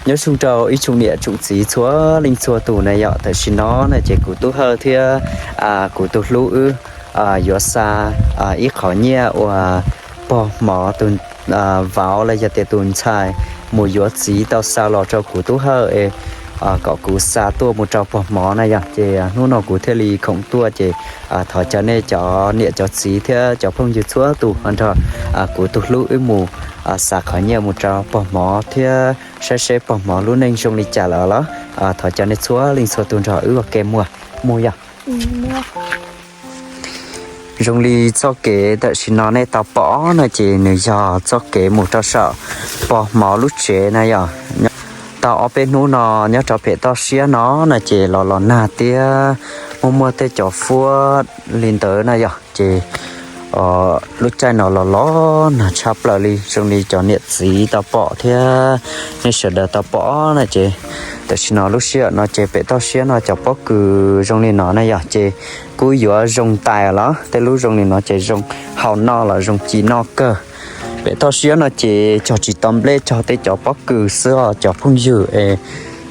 Nyob zoo rau ib tsoom niam tsoom txiv txhua leej txhua tus na yom. Tam sim no na ces kuv Tub Hawj thiab kuv tus hlub wb yuav xa ib qhov nyiaj uas pog hmov tus vauv los yog tias tus ntxhais mus yuav txiv tau xa los rau kuv Tub Hawj es kom kuv xa tuaj mus rau pog hmov na yom. Ces hnub no kuv thiaj li khoom tuaj ces thov caw nej cov niam cov txiv thiab cov phooj ywg txhua tus ho nrog kuv tus hlub wb mus xa qhov nyiaj mus rau pog hmov thiab saib seb pog hmov lub neej zoo li cas lawm los. Thov caw nej txhua leej txhua tus nrog wb ua ke mus, mus yom. Zoo li txoj kev tam sim no nej tau pom no ces nws yog txoj kev mus rau saum pog hmov lub tsev na yom. Tau ob peb hnub no nyob rau pem toj siab no no ces los los nag thiab muaj muaj tej cov fuab li ntawd na yom. Ces lub caij no los los nag tshaj plaws li, zoo li cov niam txiv tau pom thiab nej sawv daws tau pom na ces tam sim no lub sij hawm no ces pem toj siab no cov pob kws zoo li no na yom ces kuj yuav zoo tais los tej lub zoo li no ces zoo haus noj los zoo ci noj kawg. Pem toj siab no ces cog tsis tau nplej, cog tej cov pob kws xwb os cov phooj ywg es.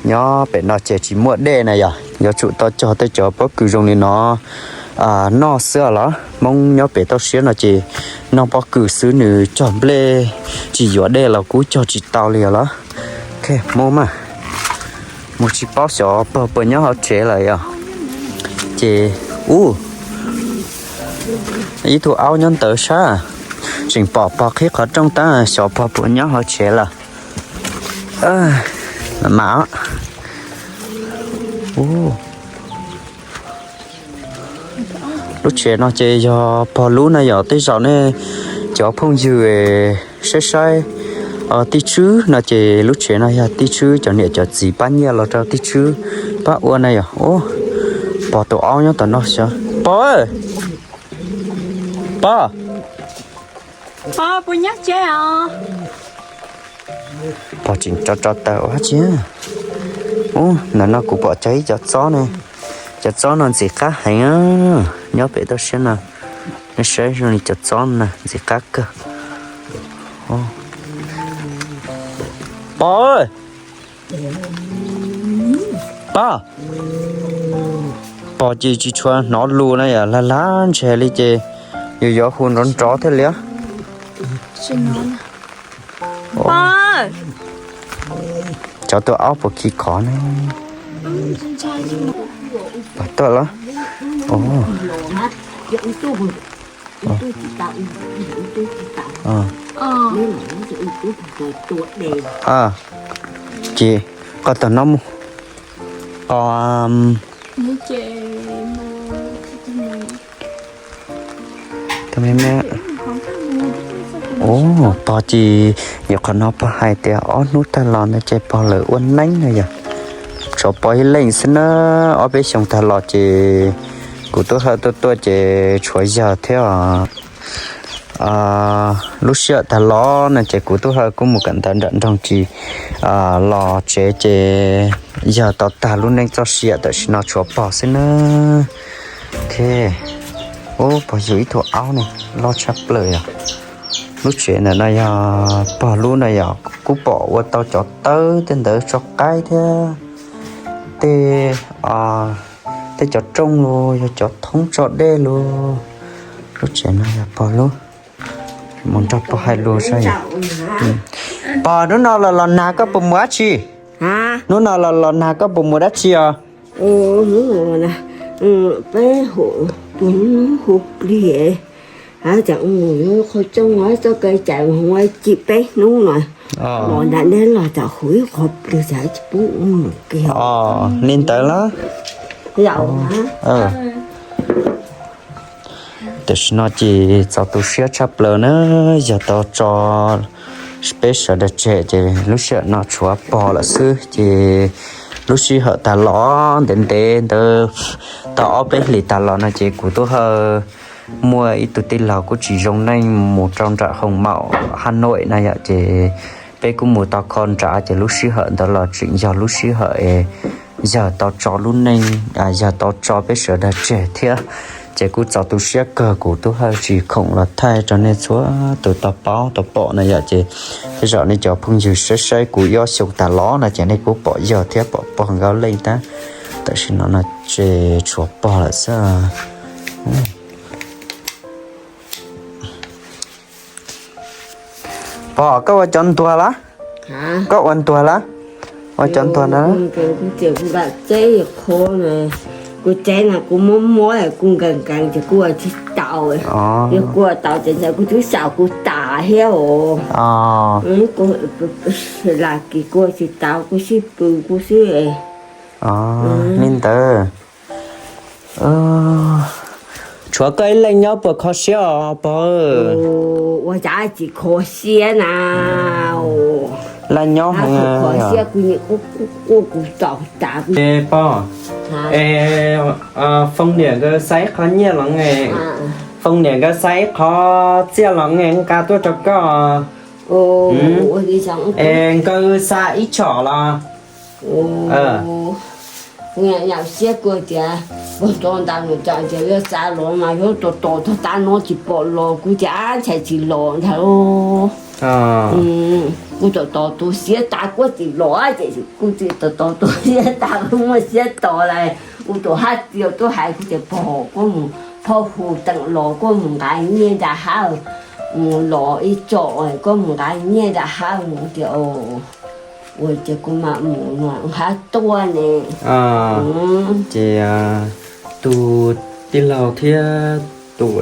Nyob pem no ces tsis muaj dej na yom, yuav tsum tau cog tej cov pob kws zoo li no noj xwb os los. Hmoob nyob pem toj siab no ces noj pob kws xwb, nws cog nplej tsis yuav dej los kuj cog tsis tau li os los. Mus mas, mus tsis paub xyov pog puas nyob hauv tsev lawm yom. Ces ub, ib tug aub nyob ntawd sab, tseem pom pog qhib qhov rooj tab xyov pog puas nyob hauv tsev lawm. Mas lub tsev no ces yog pog lub na yom. Tej zaum nej cov phooj ywg saib saib tij tswb no ces lub tsev no yog tij tswb cov niam cov txiv pab nyiaj los rau tij tswb pab ua na yom. Pog tus aub nyob tom no xyov. Pog, pog, pog puas nyob tsev os? Pog tseem tso tso taws ua dab tsi? Ub, ntawm no kuv pom cog ib cov txob ne. Cov txob no ntxim qab heev, nyob pem toj siab no. Nej saib zoo li cov txob no ntxim qab kawg. Pog, pog, pog ces tsis tshua hnov lus na yom, lag lag ntshe li ces yus yuav hu nrov nrov thiaj li. Cov tus aub puas khi khov ne? Pog tuaj los? Ces koj tom no mus. Koj pog ces, yog qhov no pog hais tias ob hnub tag los ntawd ces pog lawv ua neeb na yom. Tshuav pog ib leeg xwb na, ob peb xyoos tag los ces kuv tub hawj tuaj tuaj ces tshuav yawg thiab os. Lub sij hawm tag los no ces kuv tub hawj kuj mus kawm ntawv nram nroog tsis los tsev ces yawg tau tag lub neej txoj sia, tam sim no tshuav pog xwb na. Ub, pog yug ib tug aub ne, loj tshaj plaws yom. Lub tsev ntawm no yog pog lub no yom, kuj pom ua tau cov tawb tej ntawd tso qaib thiab tej, tej cov rooj los yog cov thoob tso dej los. Lub tsev no yog pog lub. Mus nrog pog hais lus saib. Pog, hnub no los los nag koj puas mus dab tsi? Hnub no los los nag koj puas mus dab tsi os? Peb hu plig, hab tas mus qhov rooj txoj kev cai ua ci peb hnub no, los nram deb los tas hu ib qho plig tas tsis pub mus kiag. Li ntawd los. Tam sim no ces txaus tu siab tshaj plaws na, yog tau tso peb sawv daws tseg ces lub sij hawm no tshuav pog lawm xwb ces lub sij hawm tas los ntev ntev ntawd, tau ob peb hlis tas los no ces kuv tub hawj muaj ib tug tij laug kuj tsis zoo neej mus rau nram Hoo Maum Haj Nuam na yom, ces peb kuj mus tau kho nrad ces lub sij hawm ntawd los tseem yog lub sij hawm es yawg tau tso lub neej, yawg tau tso peb sawv daws tseg thiab. Ces kuj txaus tu siab kawg, kuv tub hawj tsis khoom los thaij rau nej txhua tus tau paub tau pom na yom. Ces tej zaum nej cov phooj ywg saib saib kuv ib ob xyoo tas los no ces nej kuj pom yog thiab pom pog nkauj leej tab, tam sim no no ces tshuav pog lawm xwb. Pog, koj ua cov ntuag lawm? Koj ua ntuag lawm? Ua cov ntuag na. Kuv teb no kuv muab muab kuv nkees nkees ces kuv ua tsis tau. Yog kuv ua tau ces ntshai kuv twb xav kuv tas thiab os. Lam kis kuv ua tsis tau, kuv sib pw kuv xwb. Li ntawd. Tshuav koj ib leeg nyob puas kho siab os pog? Ua cas tsis kho siab na. Laj nyob heev. Kho siab kuv nyiam kuj kuj kuj kuj tau tas. Pog, es Foom niam nkawd xa ib qho nyiaj los, Foom niam nkawd xa ib qho txiaj los nqa tuaj rau koj. Es nkawd xa ib tshom los? Kuv nyam nyam siab kuv tias, puag tod ntawd mus txog tias yuav xa los mas yuav tos tos tog tab no tsis pom los, kuv tias ab ntshai tsis los ntag. Kuv tos tos tu siab tas kuv tsis los ces kuv tsis tos tos tu siab tas kuv muaj siab tos lawm. Kuv tus hab txiv tuaj hais kuv tias pog, koj mus phauj hu teem los koj mus nqa nyiaj nram hab, mus los ib tsom koj mus nqa nyiaj nram hab. Kuv tias ua ces kuv mam mus no hab tuaj ne. Ces tus tij laug thiab tus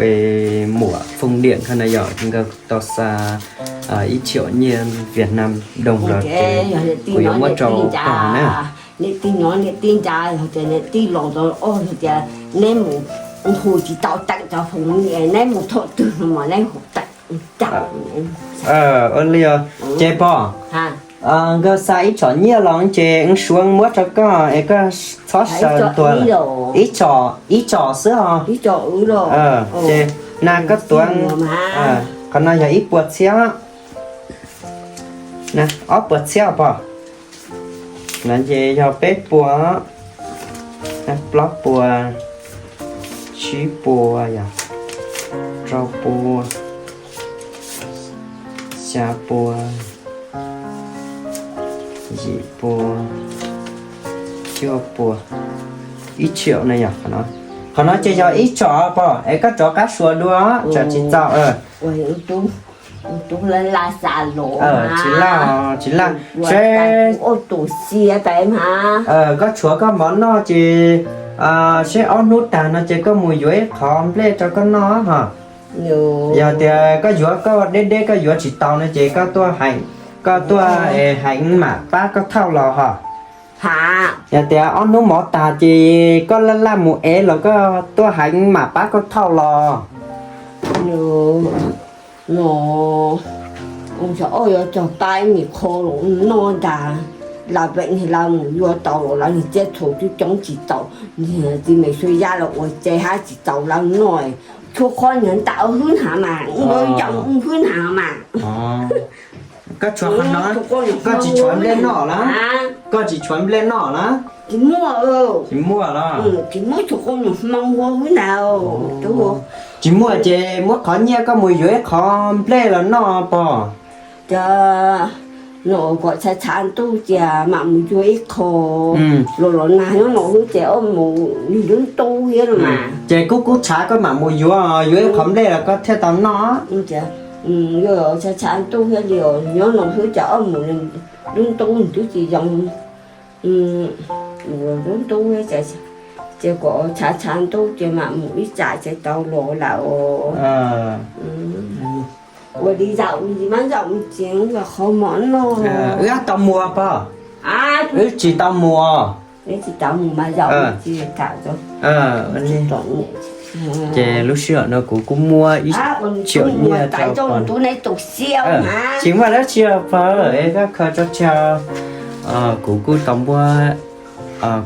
muam Foom Niam ko na yog nkawd tau xa ib tshom nyiaj Vietnam đồng los ces kuv yuav muab rau pog na. Niam tij nyob niam tij ntsa, yog tias niam tij los tau, yog tias neb mus hu tsis tau teem cov Foom Niam, neb mus thaum twg no mas neb hu teem. Ua li os. Ces pog, nkawd xa ib tshom nyiaj los ces suav muab rau koj es koj txhob xaws tuag. Ib tshom xwb os. Ces na koj tuav, qhov no yog ib puas txhiab, ob puas txhiab pog. No ces yog peb puas, plaub puas, tsib puas, yog rau puas, xya puas, yim puas, cuaj puas, ib tshom na yog. Qhov no ces yog ib tshom pog es koj rov qab suav dua tsam tsis txaus. Tsis laj, tsis laj, seb koj tshuav koj mov noj ces seb ob hnub tag no ces koj mus yuav ib qho nplej rau koj noj hos. Yog tias koj yuav koj deb deb koj yuav tsis tau no ces koj tuaj, koj tuaj heev mam pab koj thauj los hos. Yog tias ob hnub mov tag ces koj laj laj mus ev los koj tuaj heev mam pab koj thauj los. No, ua xyov yuav cog pab ib me qho los noj ntag. Lawv pem niag lawv mus yuav tau los lawv niag txiaj txhu coob coob tsis tau, niag txiv me suab yaj los ua ces hab tsis tau lawv noj. Tshuav qhov niag ntam hwb hnav mas, ua yam hwb hnav mas. Koj tshuav qhov no, koj tsis tshuav nplej noj lawm? Koj tsis tshuav nplej noj lawm? Tsis muaj, tsis muaj los? Tsis muaj, tshuav qhov niag hmoo ua hwb hnav. Tsis muaj ces muab qhov nyiaj koj mus yuav ib qho nplej los noj pog. Cov no kom tshav tshav ntuj ces mam mus yuav ib qho los los nag nyob no xwb ces ob mus li lub ntub thiab no mas. Ces kub kub tshav koj mam mus yuav, yuav ib qho nplej los koj thiaj tau noj. Yog tshav tshav ntuj thiab li os, nyob no xwb ces ob mus li lub ntub twb tsis zoo. Lub ntub ces kom tshav tshav ntuj ces mam mus ib tsam ces tau los lawm os. Ua li zaum li mas zaum ces qhov mov noj. Wb tau mus pog? Wb tsis tau mus. Tsis tau mus mas zaum. Ces lub sij hawm no kuv kuj muab ib tshom nyiaj rau pog. Tsis muaj dab tsi pog, koj khaws tso tseg. Kuv kuj tau muab,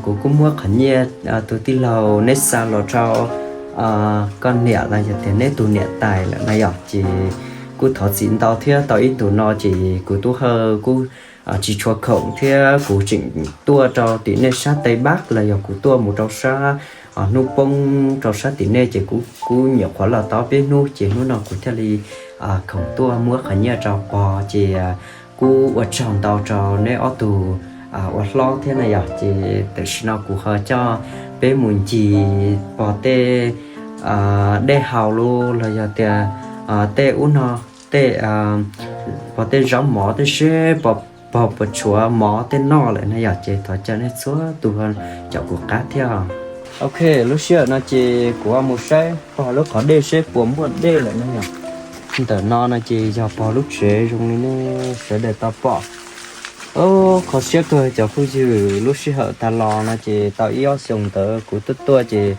kuv kuj muab qhov nyiaj tus tij laug neb xa los rau koj niam los yog tias neb tus niam tais lawm na yom, ces kuj thov txim ntau thiab tau ib ntus no ces kuv tub hawj kuj tsis tshua khoom thiab kuv tseem tuaj rau tim nej sab Tây Bắc los yog kuv tuaj mus rau sab hnub poob rau sab tim nej ces kuv kuj nyuam qhuav los tau peb hnub ces hnub no kuv thiaj li khoom tuaj muab qhov nyiaj rau pog ces kuj ua tsaug ntau rau neb ob tug ua hlob thiab na yom. Ces tam sim no kuv ho coj peb mus ncig pog tej dej haus los yog tias tej ub no, tej pog tej zaub mov tej seb pog puas tshuav mov tej noj lawm na yom. Ces thov caw nej txhua tus caum kuv qab thiab. Ok, lub sij hawm no ces kuv ho mus saib pog lub qhov dej seb puas muaj dej lawm na yom. Ntawm no no ces yog pog lub tsev zoo li nej sawv daws tau pom. Kho siab kawg cov phooj ywg, lub sij hawm tag los no ces tau ib ob xyoos ntawd kuv tuaj tuaj ces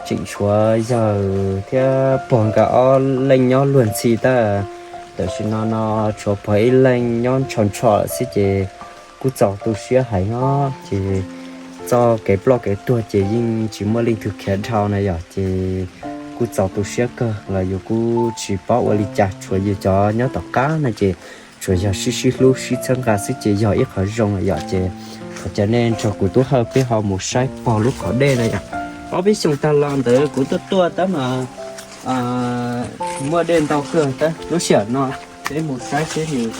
tseem tshuav yawg thiab pog nkawd ob leeg nyob luag ntxhi tab tam sim no no tshuav pog ib leeg nyob ntshaus ntsho lawm xwb ces kuj txaus tu siab heev os. Ces txoj kev ploj kev tuag ces yeej tsis muaj leej twg khiav dhau na yom. Ces kuj txaus tu siab kawg los yus kuj tsis paub ua li cas, tshuav yus cov nyob tom qab no ces tsuas yog sib sib hlub sib txhawb nqa xwb ces yog ib qhov zoo yom. Ces thov caw nej nrog kuv tub hawj peb ho mus saib pog lub qhov dej na yom. Ob peb xyoos tag los ntawd kuv tuaj tuaj tab mas muaj dej ntau kawg tab lub sij hawm no peb mus saib seb nws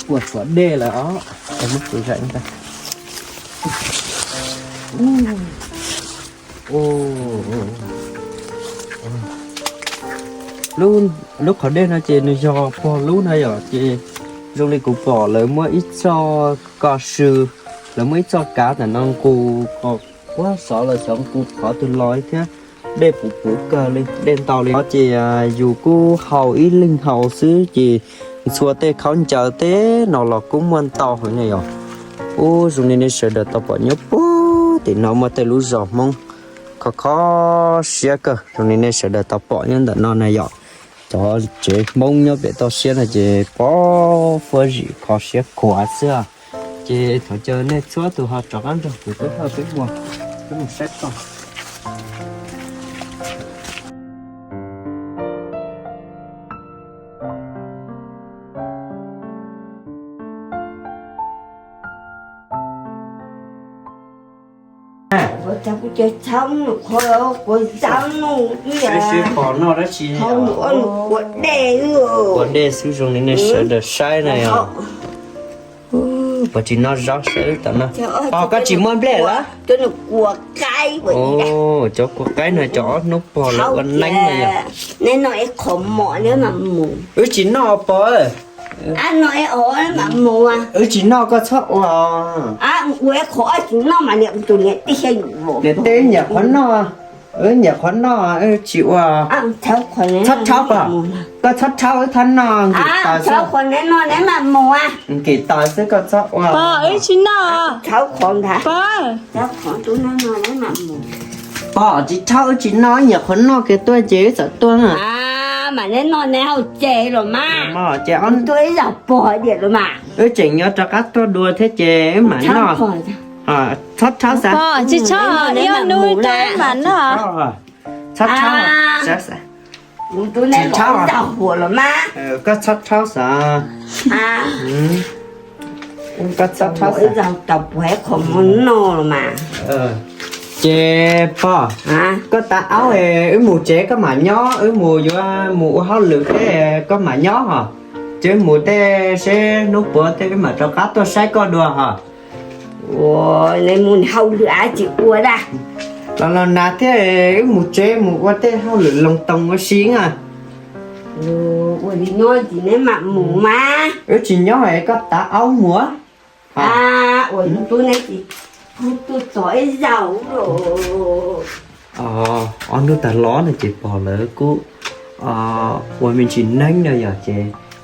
puas tshuav dej lawm os. Lub qhov dej no ces nws yog pog lub no yom. Ces zoo li kuv pom lawv muab ib txoj ko sw, lawv muab ib txoj kav ntawm no nqus kom puag xov los xyov nqus qhov twg los thiab. Dej puv puv kawg li, dej ntau li os. Ces yus kuj haus ib leeg haus xwb ces ntxhua tej khaub ncaws tej no los kuj muaj ntau heev ne yom. Ub, zoo li nej sawv daws tau pom nyob puag tim no muaj tej lub zos Hmoob kho kho siab kawg, zoo li nej sawv daws tau pom nyob ntawm no na yom. Cov tsev Hmoob nyob pem toj siab no ces pov fuab zim kho siab khuav xwb. Ces thov caw nej txhua tus ho rov qab nrog kuv tub hawj peb mus, peb mus saib toj. Pov dej xwb zoo li nej sawv daws saib na yom. Pov tsis noj zaub saib wb tom no. Pog koj tsis muaj nplej lawm? Cov kua qaib no cov ob hnub pog lawv ua neeb na yom. Wb tsis noj pog. Wb tsis noj koj txhob ua. Niam tij nyiam qhuav noj, wb nyiam qhuav noj wb tsis ua. Txhob rhaub pog, koj txhob rhaub wb txhob noj nkim taws xwb. Nkim taws xwb koj txhob ua. Pog, wb tsis noj. Pog, tsis rhaub wb tsis noj, wb nyiam qhuav noj kiag tuaj ces wb txawm tuaj na. Ces wb tseem yuav rov qab tuaj dua thiab ces wb mam noj. Txhob rhaub xav. Tsis txhob, ib ob hnub tuaj wb mam noj. Txhob rhaub, tsis rhaub. Koj txhob rhaub xav. Koj txhob rhaub xav. Ces pog, koj tav aub wb mus tsev koj mam nyob, wb mus yuav mus ua hauj lwm thiab koj mam nyob hos. Ces wb mus tej seb hnub puav tej wb mam rov qab tuaj saib koj dua hos. Ua, neb mus hauj lwm ab tsis ua dab. Los los nag thiab, wb mus tsev mus ua tej hauj lwm loos toos ua si na. Ua li nyob ces neb mam mus mas. Wb tsis nyob es koj tav aub mus. Ua li tub neb ces kuv tuaj txog ib zaug. Ob hnub tag los no ces pog lawv kuj ua me ntsis neeb no yog ces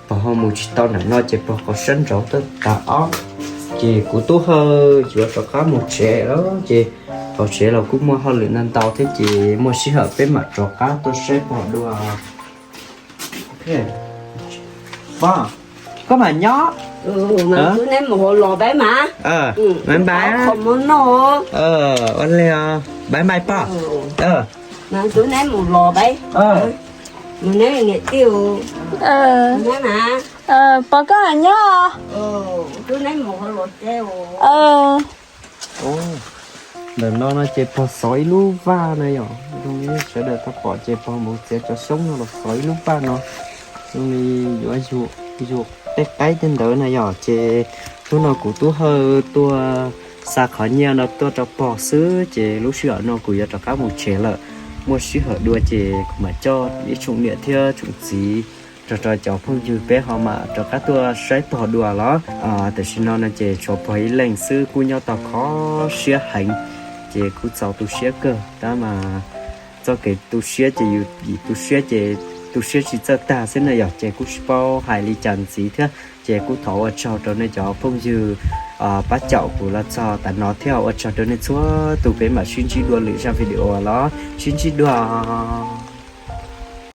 pog ho mus tsis tau nram no ces pog qhov sab nraud tuaj tav aub. Ces kuv tub hawj yuav rov qab mus tsev lawm ces qhov tsev los kuj muaj hauj lwm ntau ntau thiab ces muaj sij hawm peb mam rov qab tuaj saib pog dua. Pog, koj mam nyob. Tub neb mus hauj lwm peb mas. Bye bye. Ua li, bye bye pog. Tub neb mus los peb. Mus neb niam tij. Pog koj mam nyob. Tub neb mus hauj lwm peb. Ntawm no no ces pog xov ib lub vaj na yom, zoo li sawv daws tau pom ces pog mus txiav cov xyoob no los xov ib lub vaj no, zoo li yuav yug tej qaib tej ntawd na yom. Ces hnub no kuv tub hawj tuaj xa qhov nyiaj no tuaj rau pog xwb, ces lub sij hawm no kuv yuav rov qab mus tsev lawm. Muaj sij hawm dua ces kuv mam coj ib tsoom niam thiab tsoom txiv, rau rau cov phooj ywg peb ho mam rov qab tuaj saib pog dua los. Tam sim no no ces tshuav pog ib leeg xwb kuj nyob tau kho siab heev, ces kuj txaus tu siab kawg tab mas txoj kev tu siab ces yus yim tu siab ces tu siab tsis txawj tag xwb na yom, ces kuj tsis paub hais li cas ntxiv thiab. Ces kuj thov ua tsaug rau nej cov phooj ywg pab caum kuv los txog tas no thiab ua tsaug rau nej txhua tus, peb mam sib ntsib dua lwm zaj video los sib ntsib dua.